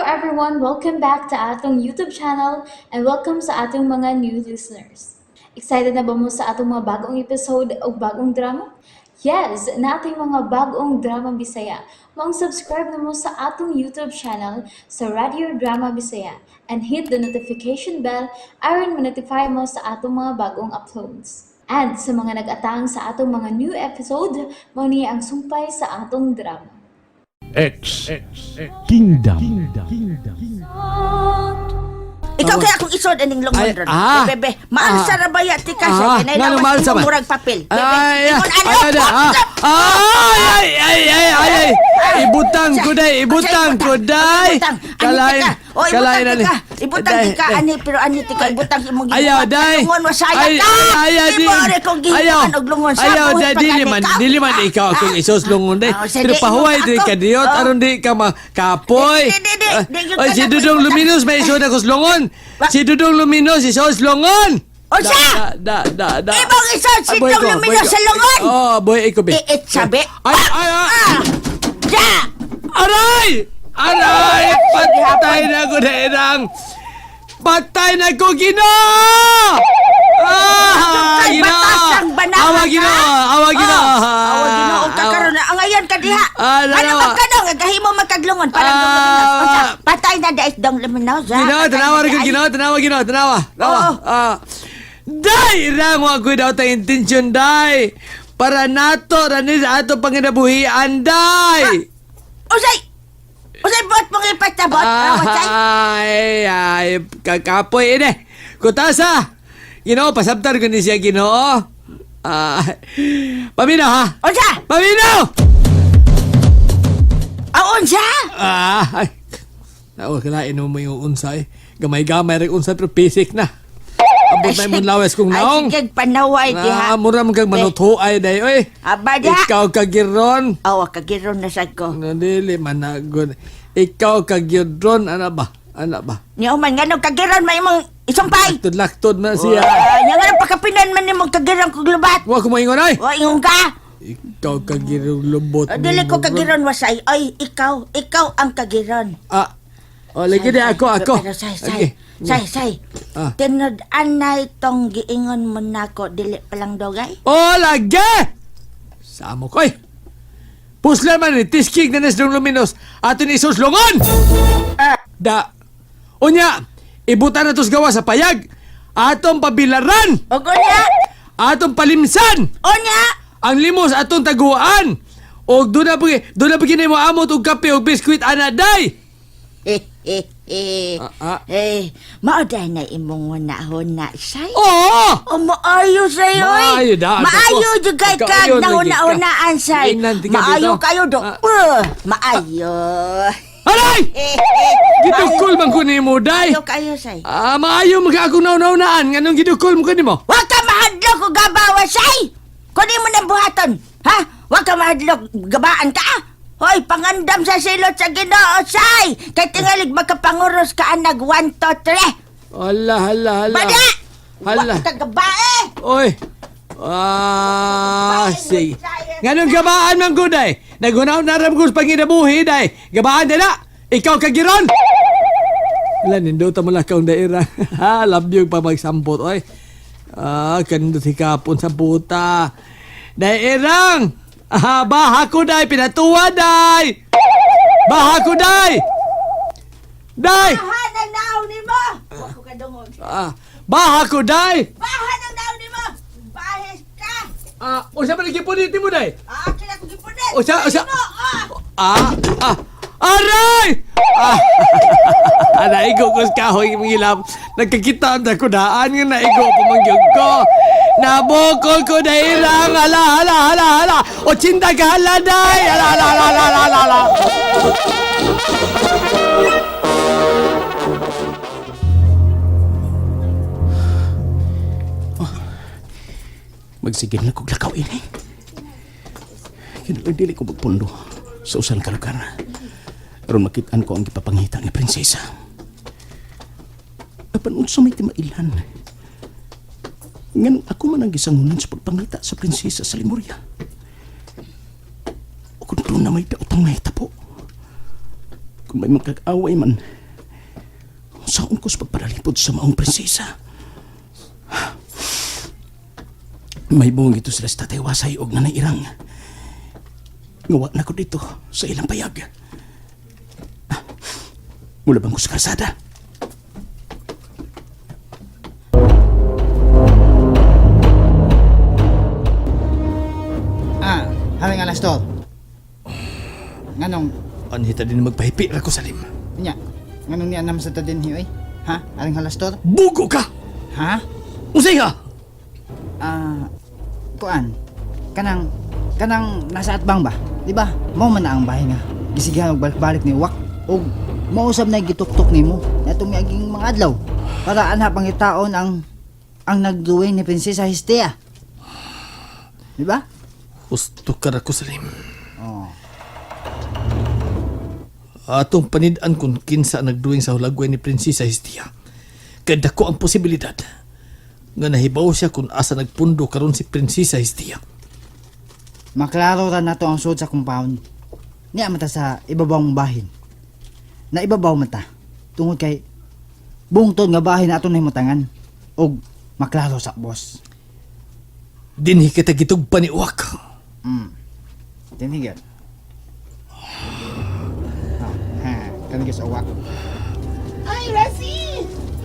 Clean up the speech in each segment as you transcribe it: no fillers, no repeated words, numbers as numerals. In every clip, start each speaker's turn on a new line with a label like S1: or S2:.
S1: Everyone! Welcome back to atong YouTube channel and welcome sa atong mga new listeners. Excited na ba mo sa atong mga bagong episode o bagong drama? Yes, nating mga bagong drama Bisaya. Maong subscribe na mo sa atong YouTube channel sa Radio Drama Bisaya and hit the notification bell aron ma-notify mo sa atong mga bagong uploads. And sa mga nag-atang sa atong mga new episode, mao ni ang sumpay sa atong drama.
S2: X Kingdom.
S3: Ikaw kaya akong isod aning lungon
S4: Ay,
S3: ron.
S4: ah.
S3: Bebe, maal sa rabaya ti ka siya.
S4: Ah,
S3: Kinay
S4: ngano
S3: lawas
S4: maal sa
S3: imong
S4: man?
S3: murag papel. Bebe,
S4: Ay,
S3: ingon
S4: ay,
S3: ano?
S4: ay, ah, ay, ay, ay, ay, ay, ay, ibutang ko day, ibutang ko day.
S3: Ibutang.
S4: Kalain,
S3: Ani tika. O, ibutang
S4: kalain ani.
S3: tika. Ibutang
S4: Day,
S3: tika
S4: day.
S3: ani pero ani tika ibutang imong
S4: Ayaw,
S3: gibuhat.
S4: day.
S3: Lungon wasaya
S4: Ay,
S3: ka.
S4: ay, ay,
S3: Di mo rin kong
S4: ayaw.
S3: gihimuan og lungon sa
S4: Ayaw,
S3: buhi
S4: day,
S3: pa
S4: dili
S3: gani
S4: man,
S3: ka.
S4: dili man ikaw akong
S3: Ah,
S4: isos lungon day.
S3: ah, sige,
S4: Pero pahuway
S3: imong
S4: diri
S3: ako.
S4: ka diyot,
S3: Oh.
S4: aron di ka makapoy.
S3: Di, di, di, di, di,
S4: Ay,
S3: di,
S4: si
S3: di,
S4: Dudong
S3: di,
S4: Luminos may isod ako lungon. Si Dudong Luminos isos lungon.
S3: Unsa?
S4: Da, da, da, da.
S3: Imong isod si
S4: Ay, boy
S3: Dudong
S4: ko, boy
S3: Luminos
S4: ko.
S3: sa lungon.
S4: Oh, boy iko be.
S3: Iit sabi.
S4: Ay, ay, ay.
S3: Ah! Ja!
S4: Aray! Aray! Patay na ko na irang! Patay na ko, Ginoo! Ah,
S3: Kay
S4: Ginoo!
S3: batasang banahan
S4: Awa, Ginoo! Awa, Ginoo!
S3: Oh, awa Ginoo ka karon na angayan ka diha.
S4: Ah,
S3: Ano
S4: dalawa.
S3: man ka dong gahimo magkaglungon parang
S4: Ah.
S3: dong luminos. Unsa? Patay na dais dong luminos. ha?
S4: Ginoo,
S3: Patay
S4: tanawa
S3: na
S4: rin ko,
S3: dai.
S4: Ginoo, tanawa, Ginoo, tanawa. Tanawa.
S3: Oo.
S4: Ah. Day! Irang, wa ko'y daw tayong intensyon, day! Para nato, ranis ato panginabuhian, day!
S3: Usay! Usay bot mong ipatabot? Ah, usay?
S4: Ay, ay, kakapoy ini. Kutasa! Ginoo, pasabtar ko ni siya, Ginoo. Ah, paminaw, ha?
S3: Unsa?
S4: Paminaw!
S3: Ah, unsa?
S4: Ah, ay. Nawa, kalain mo yung unsa eh. Gamay-gamay rin unsa, pero pisik na. Abot na imong lawes kong naong.
S3: Ay, sige, panaway diha.
S4: Na, mura man kag manutuay day, oy.
S3: Aba diha.
S4: Ikaw kagiron.
S3: Awa, kagiron na sad ko.
S4: Nandili man na gud. Ikaw kagiron, ana ba? Ana ba?
S3: Niya man, nganong kagiron may imong isumpay.
S4: Laktod-laktod man siya.
S3: Ah, nya nganong pakapinan man nimong kagiron kog lubat.
S4: Wa ko moingon ay.
S3: Wa ingon ka.
S4: Ikaw kagirong lubot.
S3: Ah, dili ko kagiron wasay. Ay, ikaw, ikaw ang kagiron.
S4: Ah. Oh, lagi di ako, ako.
S3: Pero say, say,
S4: Okay.
S3: say, say.
S4: Ah.
S3: Tinod anay tong giingon mo nako dili palang dogay.
S4: Oh, lagi! Samo ko ay. Pusla man ni tiskig na nesdong luminos ato ni Isus lungon.
S3: Ah.
S4: Da. Unya, ibutan na tos gawa sa payag. Atong pabilaran,
S3: Og unya,
S4: atong palimsan,
S3: unya.
S4: ang limos atong taguan. Og doon na pagi, doon na pagi mo amot og kape og biskwit ana day.
S3: Eh, eh, eh.
S4: Ah, ah.
S3: Eh, mao day na imong huna-huna, say.
S4: Oo!
S3: Oh, maayo sa'yo, eh.
S4: Maayo da,
S3: Maayo
S4: ako.
S3: jud kay
S4: Ikaw,
S3: kag
S4: ayun, lagi ka.
S3: nahuna-hunaan, say.
S4: Ingnan ti ka
S3: Maayo
S4: dito.
S3: kayo do.
S4: Ah.
S3: Maayo.
S4: Aray!
S3: Eh, eh.
S4: Gidukol man ko nimo day.
S3: Maayo kayo, say.
S4: Ah, maayo mga akong nauna-unaan. Nganong gidukol mo kanimo?
S3: Wa ka mahadlok og gabawa, say! Kunin mo ng buhaton, ha? Wa ka mahadlok, gabaan ka, ah? Hoy, pangandam sa silot sa Ginoo, say! Kay tingalig makapanguros ka anag 1, 2, 3.
S4: Hala, hala, hala.
S3: Bada!
S4: Hala.
S3: Wa ka gabae!
S4: Oy. Ah, sige. Nganong gabaan man ko, day? Nagunaw na ram ko sa panginabuhi, day. Gabaan na na. Ikaw kagiron. Hala, nindota mo lang kaong daira. Ha, love you pa magsampot, oy. Ah, kanindot hikapon sa puta. Dairang! Ah, baha ko, day. Pinatuwa, day. Baha ko, day. Day!
S3: Baha ng naon ni mo! Wa ko kadungog.
S4: Ah, baha ko, day!
S3: Baha ng naon ni mo! Bahis ka!
S4: Ah, unsa man gipunit mo, day?
S3: Ah, kila ko gipunit!
S4: Usa, usa.
S3: Ginoo, ah!
S4: Ah, ah, aray! Ah, naigo ko sa kahoy mong ilap. Nagkakita ang dakudaan nga naigo pa man gyud ko. Nabukol ko dahil lang. Hala, hala, hala, hala. O tsinta ka, hala, day! Hala, hala, hala, hala, hala, hala.
S5: Magsigil na kog lakaw ini. Kinalang dili ko magpundo sa usan ka lugar. Aron makitaan ko ang gipapangita ni prinsesa. Apan unsa may timailan. Ngan ako man ang gisangunan sa pagpangita sa prinsesa sa Lemuria. O kung doon na may daotang nahitapo. Kung may magkag-away man, saon ko sa pagpanalipod sa maong prinsesa. May buong ito sila sa Tatay Wasay og Nanay Irang. Ngawa na ko dito sa ilang payag. Mula bang ko sa kalsada?
S6: Ah, haring alastor. Nganong,
S4: Anhita din magpahipi ra ko salim.
S6: nya, nganong niya naman sa ta din oy? Ha? Haring alastor?
S4: Bugo ka!
S6: Ha?
S4: Unsay ha?
S6: Ah, kuan. Kanang, kanang nasa atbang ba? Di ba? Mao man na ang bahay nga. Gisigihan og balik-balik ni Wak. Og mausab na gituktok nimo natong miaging mga adlaw para anha pangitaon ang nagduwing ni Prinsesa Hestia. Di ba?
S4: Husto ka ra ko salim.
S6: Oh.
S4: Atong panid-an kung kinsa nagduwing sa hulagway ni Prinsesa Hestia. Kay dako ang posibilidad nga nahibaw siya kung asa nagpundo karon si Prinsesa Hestia.
S6: Maklaro ra nato ang sud sa compound. Niya mata sa ibabaw mong bahin. Na ibabaw mata tungod kay bungtod nga bahin na ato nahimutangan og maklaro sa boss.
S4: Dinhi kita gitugpa ni Uwak.
S6: Tinigil. Ah, ha, kanigil sa uwak.
S7: Ay, Resi!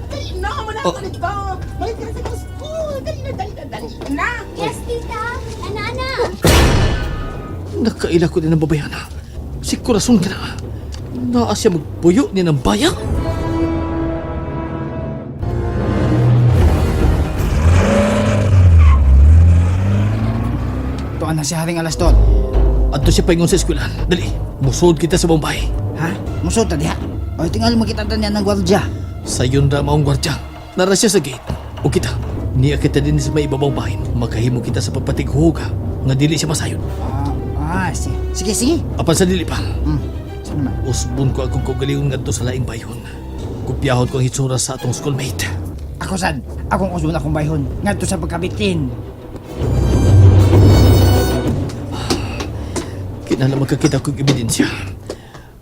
S7: Dali na, wala
S4: Oh.
S7: ko nito. Balik ka na sa school. Dali na, dali na, dali na.
S1: Yes, tita! Ana, ana!
S4: Nakaila ko din ang babayana. Si Corazon ka na. Naa siya magpuyo ni ng bayang.
S6: Tuan na si Haring Alastor.
S4: Adto siya paingon sa eskwelahan. Dali, musod kita sa Bombay.
S6: Ha? Musod ta diha. O tingal makita ta niya ng gwardya.
S4: Sayon ra maong gwardya. Nara siya sa gate. O kita, niya kita din sa may ibabaw bahin. Makahimo kita sa pagpatighuga nga dili siya masayon.
S6: Ah, ah, sige. Sige, sige.
S4: Apan sa dili pa,
S6: Saan naman?
S4: usbon ko akong kaugalingon ngadto sa laing bayon. Kopyahon ko ang hitsura sa atong schoolmate.
S6: Ako sad, akong usbon akong bayhon ngadto sa pagkabitin.
S4: Kinahanglan magkakita kog ebidensya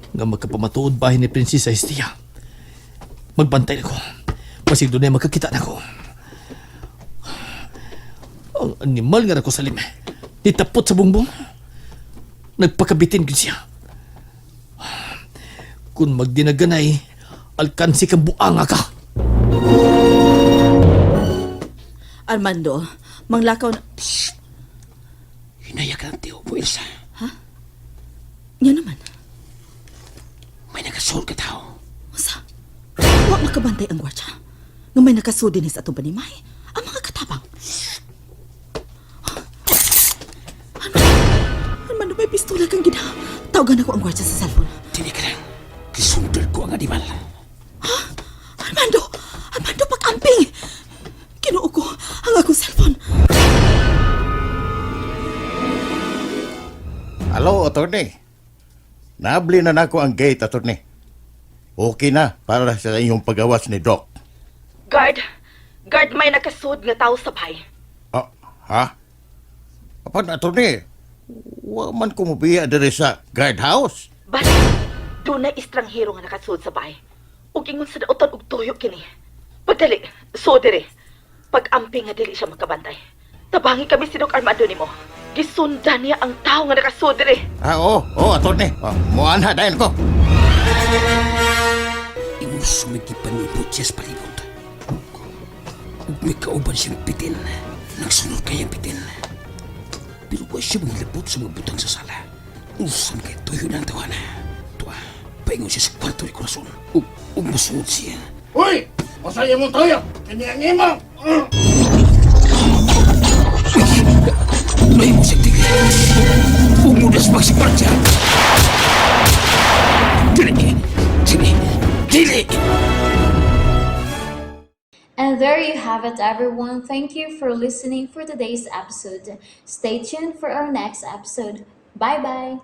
S4: nga magkapamatuod bahin ni Prinsesa Hestia. Magbantay ako. Basig dunay makakita nako. Ang animal nga ko salim. Nitapot sa bungbong. Nagpakabitin gud siya. Kung magdinaganay, alkansi kang buanga ka.
S8: Armando, manglakaw na...
S5: Hinaya ka ng tiyo po, Elsa.
S8: Nga naman.
S5: May nakasul ka tao.
S8: Unsa? Wa makabantay ang gwardya. Nga may nakasudi ni sa atong panimay. Ang mga katabang. Armando, Armando, may pistola kang gina. Tawagan ako ang gwardya sa cellphone.
S5: Dili ka lang. Kisundol ko ang animal.
S8: Armando! Armando, pag-amping! Kinuo ko ang akong cellphone.
S9: Hello, attorney. Nabli na nako ang gate, attorney. Okay na para sa inyong pagawas ni Doc.
S8: Guard! Guard, may nakasud nga tao sa bahay.
S9: Ah, ha? Apan, attorney, wa man ko mubiya diri sa guardhouse.
S8: Basta, doon na estranghero nga nakasud sa bahay. Ug ingon sa dautan og tuyo kini. Pagdali, so dire. Pag-amping nga dili siya makabantay. Tabangi kami si Doc Armando nimo. Gisundan niya ang tao nga nakasud dire.
S9: Ah, oo, oh, attorney. Oh, muan ha, dahil ko.
S5: Imus may gipanibot siya sa palibot. Ug may kauban siyang bitin. Nagsunod kayang bitin. Pero wa siya manghilabot sa mga butang sa sala. Usan kay tuyo na ang tawana. Tuwa, paingon siya sa kwarto ni Corazon. Ug, ug masunod siya.
S9: Uy! Masaya mo tayo! Kini ang imo!
S5: Mahimo siyang tigil. Ug mudas magsikwart siya. Dili! Dili! Dili!
S1: And there you have it, everyone. Thank you for listening for today's episode. Stay tuned for our next episode. Bye bye.